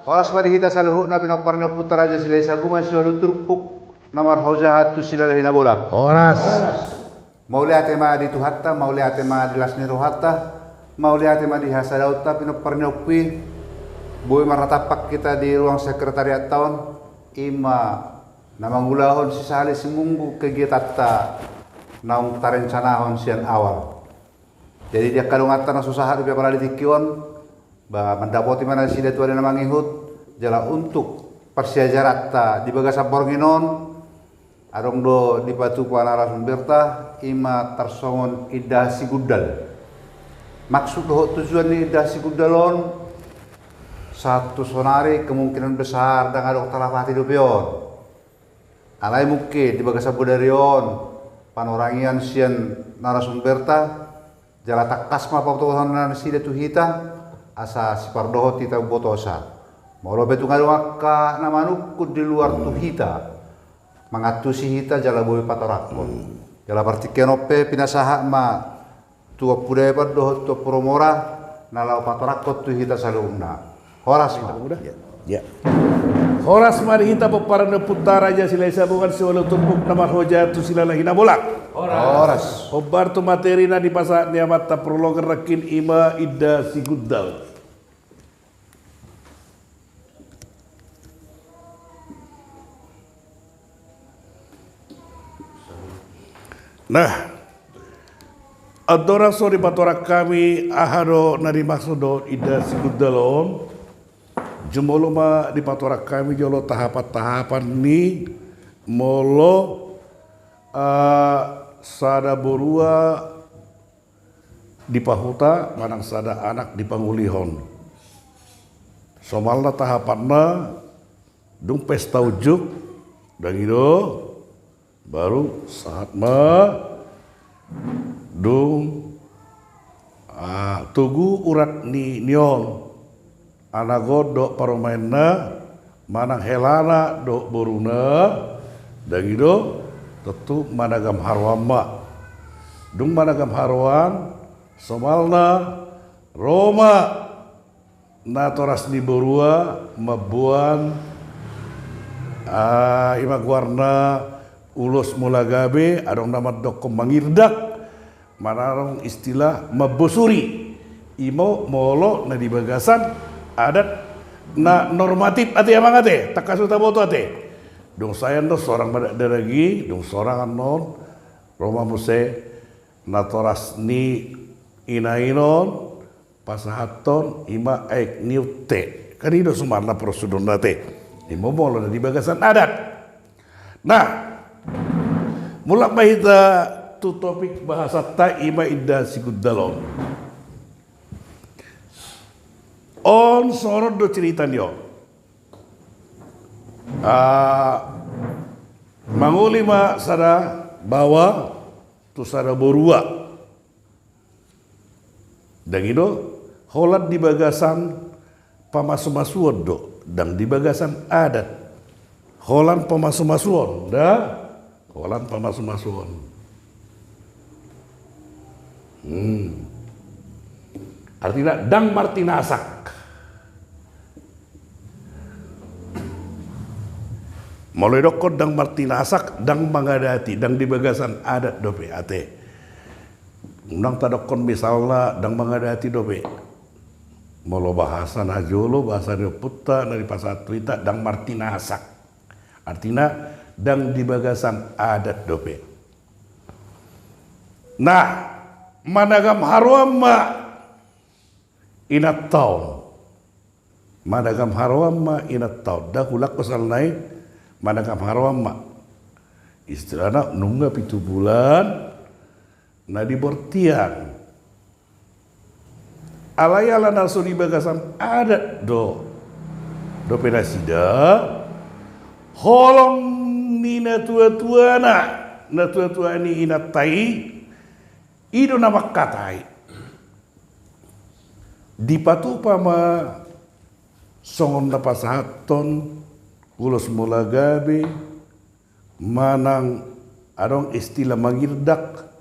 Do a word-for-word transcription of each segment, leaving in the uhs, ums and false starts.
Horas ma di hita saluhutna pinompar ni Ompunta Raja Silahisabungan siualu turpuk na marhojahan tu Silalahi Nabolak. Horas. Mauliate ma di Tuhanta, mauliate ma di las ni rohanta, mauliate ma di hasadaonta pinompar ni ompu i. Boi marnatampak hita di ruang sekretariatta on, i ma na mangulahon sisahali simunggu kegiatanta naung tarencanahon sian awal. Jadi di angka donganta na so sahat dope apala di tingki on, ba mandapoti ma nasida tu ari na mangihut, jala untuk parsiajaranta di bagasan borngin on, adong do dipatupa narasumberta, i ma tarsongon Indahan Sigundal. Maksud dohot tujuan ni Indahan Sigundal on, sahat tu sonari kemungkinan besar ndang adong talapati dope on. Alai mungkin di bagasan bodari on, panorangian sian narasumberta, jala tangkas ma patohonon nasida tu hita, asa sipardohot hita umbotosa. Molo pe tung adong angka na manungkun di luar tu hita, mangantusi hita jala boi patorangkon. Jala partingkian on pe pinasahat ma tu Ompu Daipan dohot tu Ompu Romora, na laho patorangkon tu hita saluhutna. Horas ma. Ya. Horas ma di hita pomparan ni Ompunta Raja Silahisabungan siualu turpuk na marhojahan tu Silalahi Nabolak. Horas. Hombar tu materi na dipasahat ni amanta Prologer nangkin, i ma Indahan Sigundal. Nah, andorang so dipatorang hami aha do na dimaksud dohot Indahan Sigundal on, jumolo ma dipatorang hami jolo tahapan-tahapan ni molo, ah, sada borua dipahuta manang sada anak dipangulihon. Somalna tahapanna dung pesta unjuk, ndang i do, baru sahat ma dung, ah, togu urat ni, ni on. Anagon dohot parumaenna, manang helana dohot boruna, ndang i do, tontu managam haroan ma. Dung managam haroan, somalna ro ma natoras ni borua mamboan, ah, i ma goarna ulos mula gabe, adong na mandokkon mangirdak, manang istilah mambosuri. I ma molo na di bagasan adat na normatif ate amang ate, tangkas do taboto ate. Dung sae annon sorang ma dakdanak i, dung sorang annon ro ma muse natoras ni ina i on pasahathon i ma aek ni unte. Kan i do somalna prosedurna ate. I ma molo na di bagasan adat. Nah, mulak ma hita tu topik bahasanta i ma Indahan Sigundal on. On songon on do cerita ni on. Ah, mangoli ma sada baoa tu sada borua. Ndang i do, holan di bagasan pamasumasuon do, ndang di bagasan adat. Holan pamasumasuon, da? Holan pamasumasuon. Hmm. Artina, ndang martinasak. Molo didokkon ndang martinasak, ndang mangadati, ndang di bagasan adat dope, ate. Unang tadokkon misalna ndang mangadati dope. Molo bahasa na jolo, bahasa ni ompunta, na dipasahat tu hita, ndang martinasak. Artina, ndang di bagasan adat dope. Nah, managam haroan ma inanta on. Managam haroan ma inanta on. Ndang huulak pasalna i, managam haroan ma. Istilahna nunga pitu bulan na di bortian. Alai ala na so di bagasan adat do dope nasida, holong ni natuatuana, natuatua ni inanta i, i do na mangkatai. Dipatupa ma songon na pasahathon ulos mula gabe, manang adong istilah mangirdak,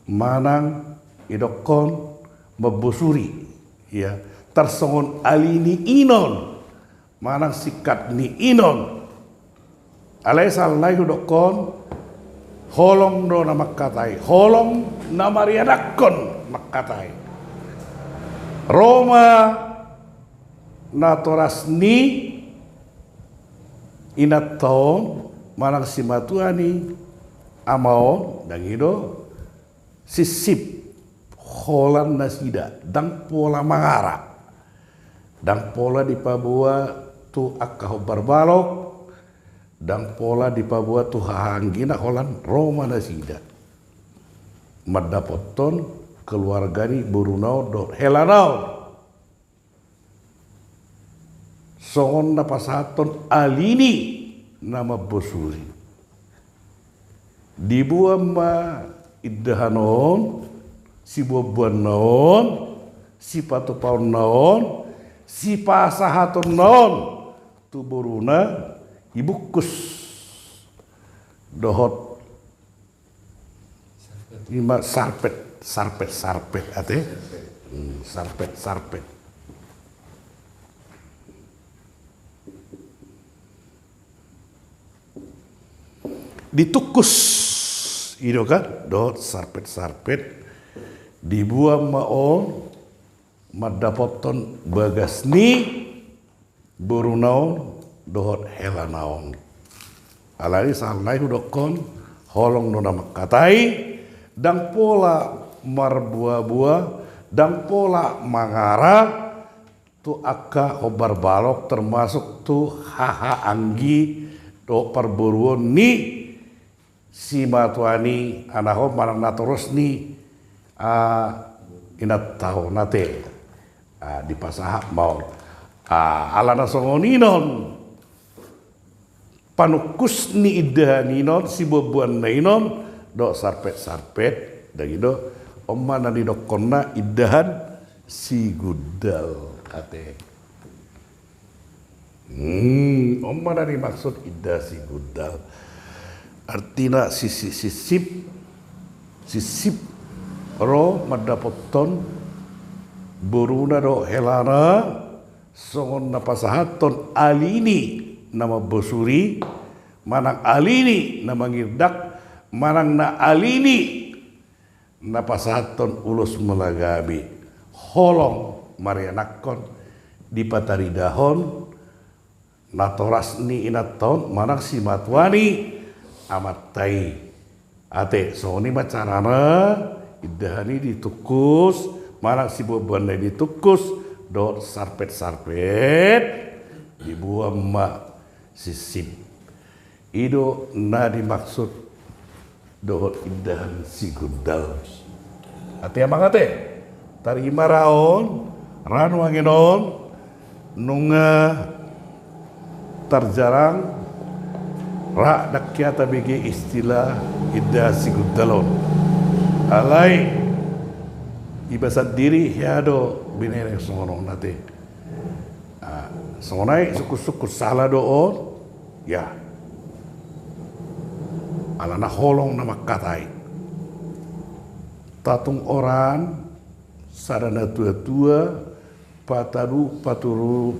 manang idokkon mambosuri, ya. tarsongon ali ni inon manang singkat ni inon. Alai sahalna i hudokkon, holong do na mangkatai, holong na marianakkon mangkatai. Ro ma natoras ni inanta on manang simatua ni ama on, dang i do, sipsip holan nasida, ndang pola mangara, ndang pola dipaboa tu angka hombar balok, ndang pola dipaboa tu haha anggina, holan ro ma nasida mandapothon keluarga ni boruna on dohot helana on. Songon na pasahathon ali ni na mambosuri. Diboan ma indahan on, siboanboanna on, sipatupaonna on, sipasahatonna on tu boruna, ibungkus dohot ima sarpet, sarpet, sarpet, ate? Hmm, sarpet, sarpet. Ditungkus, i do kan, dohot sarpet-sarpet, diboan ma on mandapothon bagas ni boruna on dohot helana on. Alani sahalna i hudokkon, holong do na mangkatai, ndang pola marboaboa, ndang pola mangara tu angka hombar balok, termasuk tu haha anggi dohot parboruon ni simatua ni anakon manang natoras ni, ah, inanta on, ate. Ah, dipasahat ma on. Ah, alana songon i non panungkus ni indahan i non, siboanboanna i non dohot sarpet-sarpet, dang i do. On ma na nidokkonna indahan sigundal, ate. Hmm, on ma na nimaksud indahan sigundal. Artina sipsip, sipsip, sipsip ro mandapothon boruna dohot helana, songon na pasahathon ali ni na mambosuri, manang ali ni na mangirdak, manang na ali ni na pasahathon ulos mula gabe, holong marianakkon, dipataridahon natoras ni inanta on manang simatua ni amanta i. Ate, songon i ma carana, indahan i ditungkus manang siboanboanna i ditungkus dohot sarpet-sarpet, diboan ma sipsip. I do na dimaksud dohot indahan sigundal. Ate amang ate, tarima ra on, ra nuaeng on, nunga tarjarang ra, ndang hea tabege istilah indahan sigundal on. Alai iba sandiri hea do binereng songon on, ate. Ah, songon i sungkun-sungkun sala do on, ya. Alana holong na mangkatai. Tatung oran, sada na tua-tua, patadu, paturu,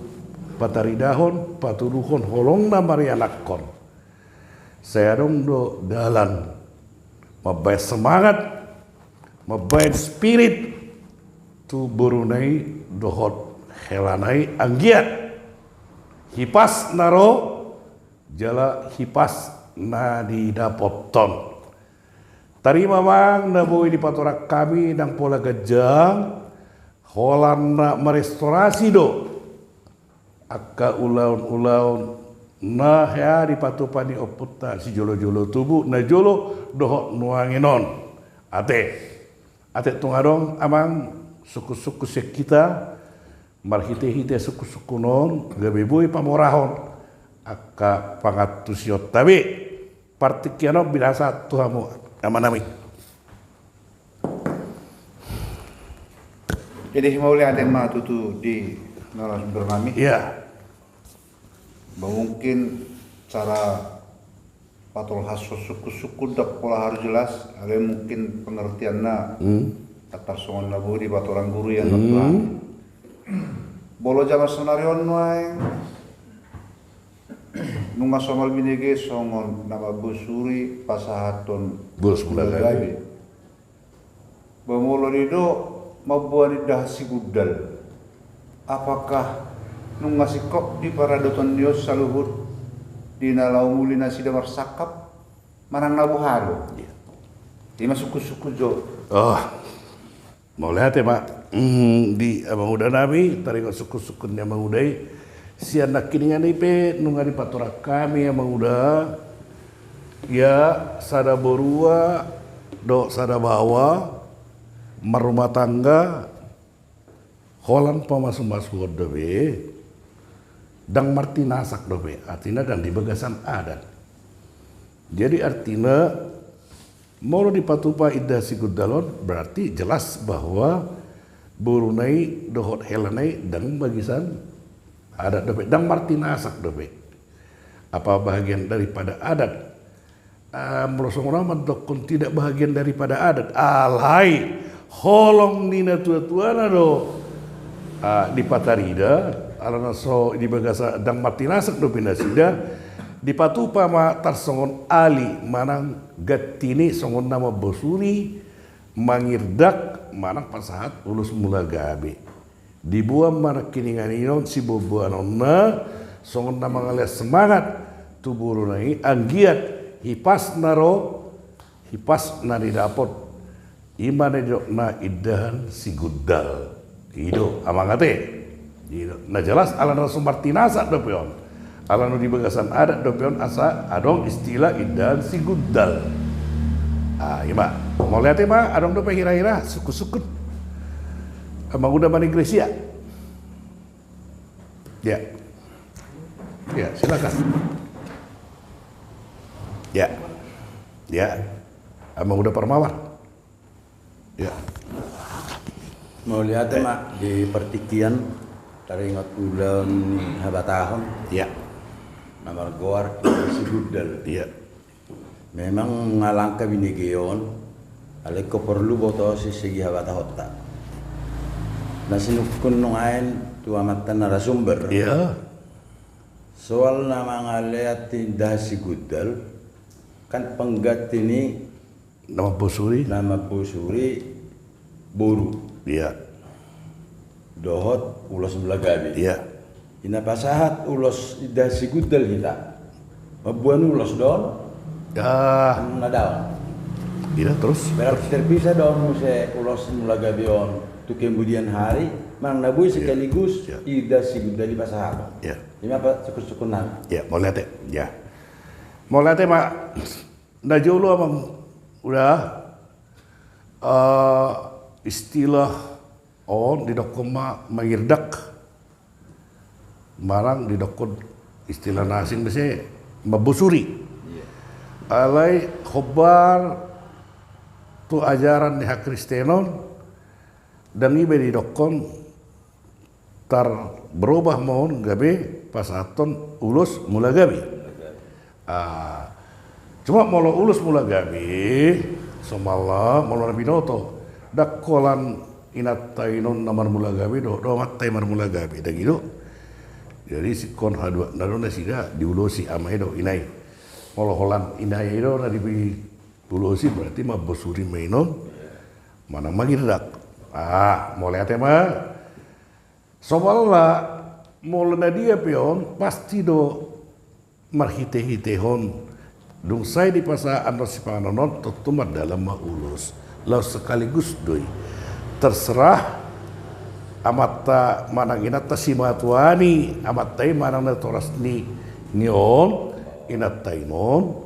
pataridahon, patuduhon holong na marianakkon. Sai adong do dalan mambaen semangat, mambaen spirit tu boruna i dohot helana i, anggiat hipas na ro jala hipas na didapothon. Tarima amang na boi dipatorang hami, ndang pola ganjang, holan na marestorasi do angka ulaon-ulaon na hea dipatupa ni ompunta sijolo-jolo tubu, na jolo dohot nuaeng on. Ate, ate tung adong amang sungkun-sungkun sian hita, marhite-hite sungkun-sungkun on gabe boi pamorahon angka pangantusionta be. Partingkian on binasahat tu hamu amanami. Jadi mauliate ma tutu di narasumber nami. Iya. Ba mungkin cara patolhas sungkun-sungkun ndang pola harus jelas, alai mungkin pengertianna hmm, tarsongon na boi dipatorang guru i, hmm, annon tu hami. Molo jaman saonari on nuaeng, nunga somal binege songon na mambosuri pasahathon ulos mula gabe. Ba molo didok mamboan indahan sigundal, apakah nunga singkop di paradoton ni on saluhut di na laho muli nasida marsangkap manang na boha do? Ima sungkun-sungkun jo. Oh. Mauliate ma di amanguda nami taringot sungkun-sungkun ni amanguda i. Sian nangkiningan i pe nunga dipatorang hami amanguda, ia sada borua dohot sada baoa marrumah tangga holan pamasu-masuon dope, ndang martinasak dope, artina ndang di bagasan adat. Jadi artina molo dipatupa indahan sigundal on, berarti jelas bahwa boruna i dohot helana i ndang bagasan adat dope, ndang martinasak dope. Apa bahagian daripada adat? Ah, molo songon au mandokkon tidak bahagian daripada adat, alai holong ni natua-tuana do, ah, dipatarida, alana so di bagasan ndang martinasak dope nasida, dipatupa ma tarsongon ali manang ganti ni songon na mambosuri, mangirdak manang pasahat ulos mula gabe. Diboan ma nangkiningan i on siboan-boanonna songon na mangalean semangat tu boruna i, anggiat hipasna ro, hipasna didapot. Ima na didok na indahan sigundal. I do amang ate. I do na jelas alana so martinasak dope on. Alana di bagasan adat dope on asa adong istilah indahan sigundal. Ah, ima. Mauliate ma, adong dope hira-hira sungkun-sungkun? Amanguda Mani Gracia. Ya. Ya, silakan. Ya. Ya. Amanguda Parmawan. Ya. Mauliate ma di partingkian taringot ulaon ni habatahon. Ya. Na margoar sigundal. Ya. Memang nga langka binege on, alai ingkon porlu botosi segi habatahonta. Na sinungkun nuaeng tu amanta narasumber. Ya. Soal na mangalean indahan sigundal, kan pengganti ni na mambosuri. Na mambosuri boru. Iya. Dohot ulos mula gabe. Iya. Ina pasahat ulos indahan sigundal hita. Mamboan ulos do on. Ah. Kan na daon. Iya, terus? Berarti terpisah do on muse ulos mula gabe on tu kemudian hari, manang na boi sekaligus indahan sigundal i pasahat. Iya. Ima sungkun-sungkunnami. Iya, mauliate. Iya. Mauliate ma. Na jolo amang uda, eh, istilah on didokkon ma mangirdak, manang didokkon istilah na asing muse mambosuri. Iya. Alai hombar tu ajaran ni hakristenon, ndang i be didokkon tar berobah ma on gabe pasahathon ulos mula gabe. Ah, cuma molo ulos mula gabe, somalna molo na binoto, ndang holan inanta i on na marmula gabe do, do amanta i marmula gabe, ndang i do. Jadi singkop haduana do nasida diulosi, ama i do, ina i. Molo holan ina i do na diulosi, berarti mambosuri ma i on, manang mangirdak. Ah, mauliate ma. Somalna, molo na dia pe on, pasti do marhite-hitehon. Dung sae dipasahat annon sipanganon on, tontu mardalan ma ulos. Laos sekaligus do i. Terserah amanta manang inanta simatuan ni amanta i manang natoras ni, ni on, inanta i on,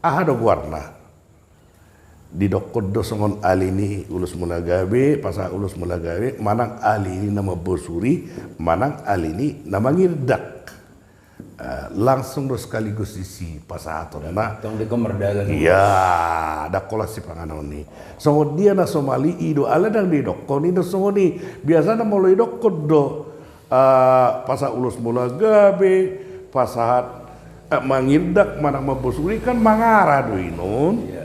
aha do goarna? Didokkon do songon ali ni ulos mula gabe, pasahat ulos mula gabe, manang ali ni na mambosuri, manang ali ni na mangirdak. Eh, langsung do sekaligus disi pasahatonna. Tong didokkon mardalan. Iya, ndang holan sipanganon i. Songon dia na somal i, i do ala ndang didokkon i do songon i. Biasana molo didokkon do, eh, pasahat ulos mula gabe, pasahat, eh, mangirdak manang mambosuri kan mangara do i on. Iya.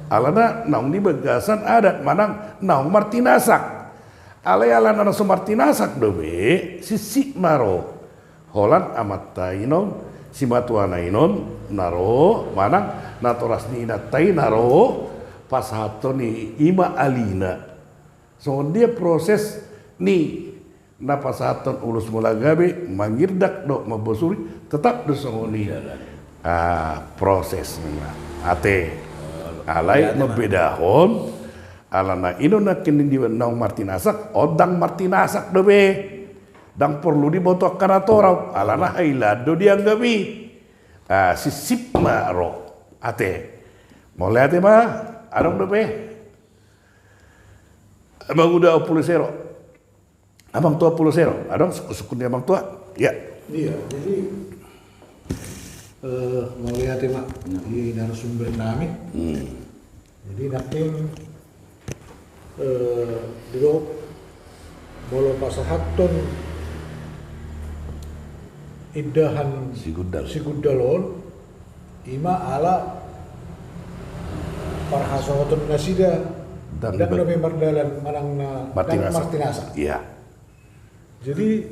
Alana naung di bagasan adat manang naung martinasak. Alai alana na so martinasak dope, sipsip ma ro. Holan amanta i non, simatuana i non, na ro, manang natorasna inanta i na ro, pasahathon i, i ma alina. Songon dia proses ni na pasahathon ulos mula gabe, mangirdak dohot mambosuri, tetap do songon i. Ah, prosesna. Ate. Alai mambedahon, alana i non nangkin di naung martinasak, on ndang martinasak dope. Ndang porlu diboto angka na torop, alana hailaan do dianggap i. Ah, sipsip ma ro. Ate. Mauliate ma, adong dope. Manguda ompulu sero. Amang tua ompulu sero, adong sungkun-sungkun ni amang tua? Ya. Iya, jadi, eh, mauliate ma di narasumber nami. Hmm. Jadi nangkin, eh, didok molo pasahathon indahan Sigundal. Sigundal on, i ma ala parhasohoton nasida ndang, ndang dope mardalan manang na ndang martinasak. Martinasak. Iya. Jadi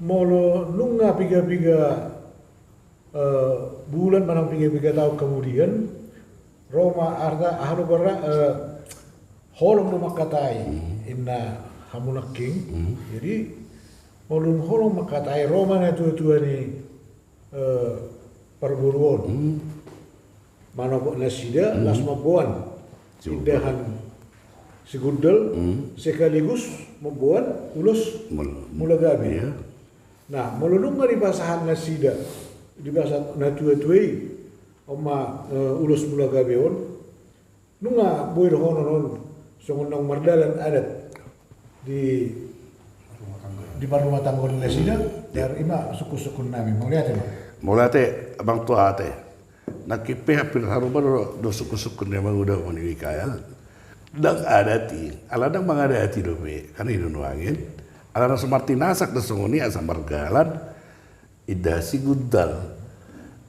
molo nunga piga-piga, eh, bulan manang piga-piga taon kemudian, ro ma arta aha do berra, eh, holong do mangkatai, hmm, inna hamu nangkin. Hmm. Jadi molo holong mangkatai, ro ma natua-tua ni eh, parboru on. Hmm. Manopot nasida, hmm, laos mamboan. Sigundal. Indahan Sigundal, hmm, sekaligus mamboan ulos mul-, mula gabe. Iya. Nah, molo nunga dipasahat nasida, dipasahat natua-tua i, on ma, eh, ulos mula gabe on, nunga boi dohonon on songon naung mardalan adat di, di parrumatanggaon nasida, hmm, ya, i ma sungkun-sungkun nami. Mauliate ma. Mauliate, amang tua, ate. Nangkin pe hampir sarupa do, do sungkun-sungkun ni manguda, Mikael. Ndang adat i, ala ndang mangadati dope, kan i do nuaeng. Alana so martinasak do songon i asa mardalan. Indahan Sigundal.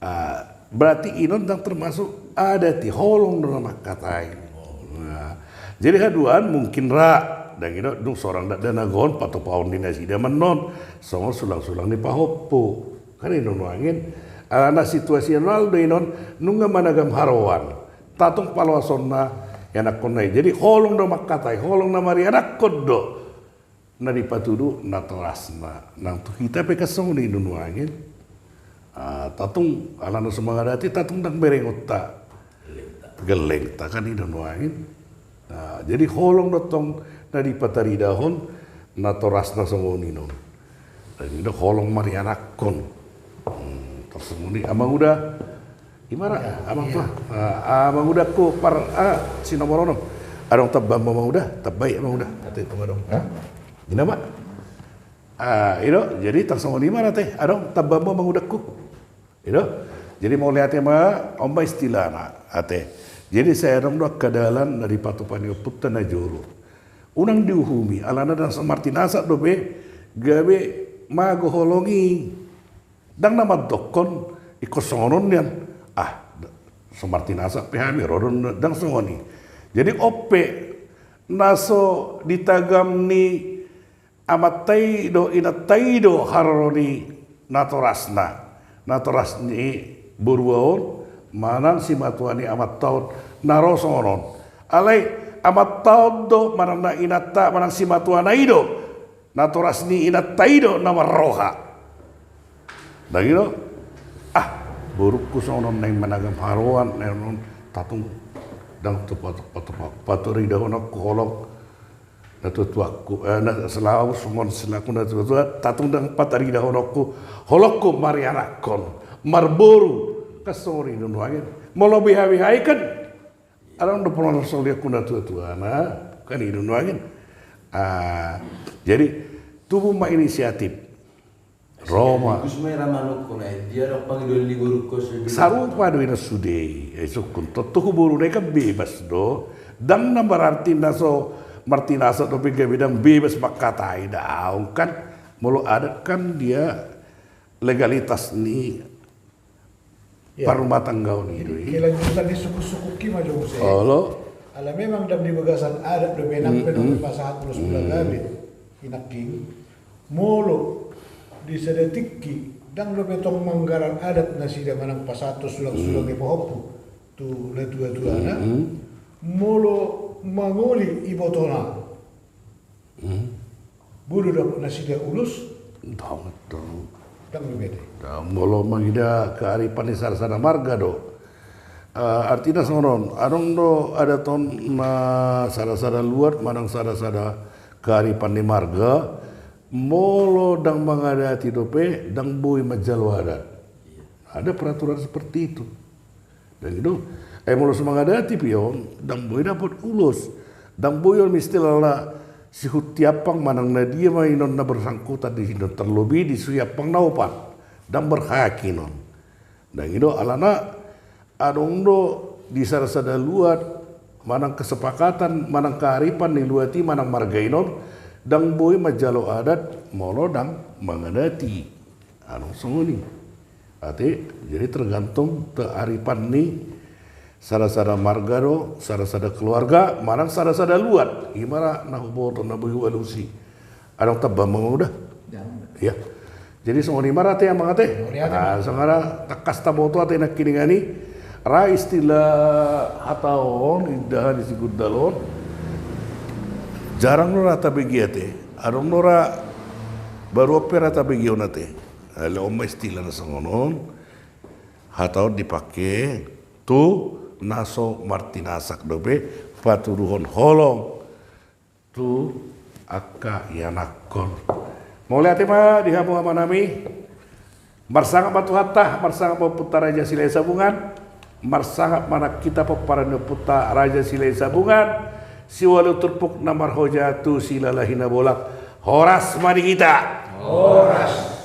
Ah, berarti i non ndang termasuk adat i, holong do na mangkatai. Nah, jadi haduan mungkin ra, ndang i do, dung sorang dakdanak on patupaon ni nasida ma annon, songon sulang-sulang ni pahompu. Kan i do nuaeng. Alana situasional do i non, nunga managam haroan. Tatung paloasonna ianakkonna i. Jadi holong do mangkatai, holong na marianakkon do na dipatudu natorasna. Nang tu hita pe kan songon i do nuaeng. Ah, tatung, alana so mangadati, tatung ndang berengonta. Gellengta. Gellengta kan i do nuaeng. Nah, jadi holong do tong na dipataridahon natorasna songon i non. Ndang i do holong marianakkon. Hmm, tar songon i, amang uda. I ma ra, ya, amang tua. Ah, ah, mangudakku par, ah, si nomor onom. Adong tambaanmu, amang uda? Tamba i, amang uda. Ate, tamba adong. Hah? Ina ma. Ah, i do, jadi tar songon i ma ra, ate. Adong tambaanmu, amang udakku? I do. Jadi mauliate ma, on ma istilahna, ate. Jadi sai adong do angka dalan na dipatupa ni ompunta najolo. Unang diuhumi, alana ndang so martinasak dope, gabe mago holong i. Ndang na mandokkon, ingkon songon on nian. Ah, so martinasak pe hami, ro do, ndang songon i. Jadi on pe, na so ditagam ni amanta i do, inanta i do, haroro ni natorasna. Natoras ni borua on, manang simatua ni amanta on, na ro songon on. Alai, amanta on do, manang na inanta, manang simatuana i do. Natoras ni inanta i do na marroha. Ndang i do, ah, borungku songon on naeng managam haroan, naeng on tatung ndang tu patu-, patu-, patu-, paturidahononku holong natuatuangku, eh, na, selaku songon selaku natuatua, tatung ndang paturidahononku holongku marianakkon, marboru, kan songon i do nuaeng. Molo beha-beha i kan, adong do pola na so liat tu natuatuana, kan i do nuaeng. Ah, jadi, tubu ma inisiatif. Ro ma. Sekaligus ma i ra manungkun, eh, dia adong pangidoan ni borungku sude. Sarupa do i na sude, eh, sungkun. Tontu tu boruna i kan bebas do. Ndang na berarti na so martinasak dope gabe ndang bebas mangkatai, daong kan. Molo adat kan dia legalitas ni, ya, parrumatanggaon i do i. Jadi, kelanjutan ni sungkun-sungkunki ma jo muse. Olo. Ala memang ndang di bagasan adat dope nang pe dope pasahat ulos mula gabe. Inangking, molo di sada tingki ndang dope tong manggarar adat nasida manang pasahathon sulang-sulang ni pahompu tu natua-tuana, molo mangoli ibotona, boi do dapot nasida ulos? Ndang, ndang. Ndang dope ate. Molo mangida kearifan ni sada-sada marga do. Artina songon on, adong do adat on na sada-sada luat manang sada-sada kearifan ni marga, molo ndang mangadati dope ndang boi manjalo adat. Ada peraturan seperti itu. Ndang i do. Ai molo so mangadati pe on, ndang boi dapot ulos. Ndang boi on istilahna sihut tiampang manang na dia ma inon na bersangkutan di sinon, terlebih di siampang na opat. Ndang berhak inon. Ndang i do, alana adong do di sada-sada luat manang kesepakatan manang kearifan ni luat i manang marga inon, ndang boi manjalo adat molo ndang mangadati. Adong songon i. Ate, jadi tergantung kearifan ni sada-sada marga do, sada-sada keluarga manang sada-sada luat. I ma ra na huboto na boi hualusi. Adong tamba ma uda? Iya. Jadi songon i ma ra ate, amang ate. Songon i ra tangkas taboto ate nangkiningan i. Ra istilah hata on, indahan ni si Gundal on, jarang do ra tabege ate. Adong do ra, baru on pe ra tabege on ate. Alai on ma istilah na songon on. Hata on dipake tu na so martinasak dope patuduhon holong tu angka ianakhon. Mauliate ma di hamu amanami. Marsangap ma Tuhanta, marsangap ma Ompunta Raja Silahisabungan. Marsangap ma nang hita pomparan ni Ompunta Raja Silahisabungan, siualu turpuk na marhoja tu silalahi na bolak. Horas ma di hita. Horas.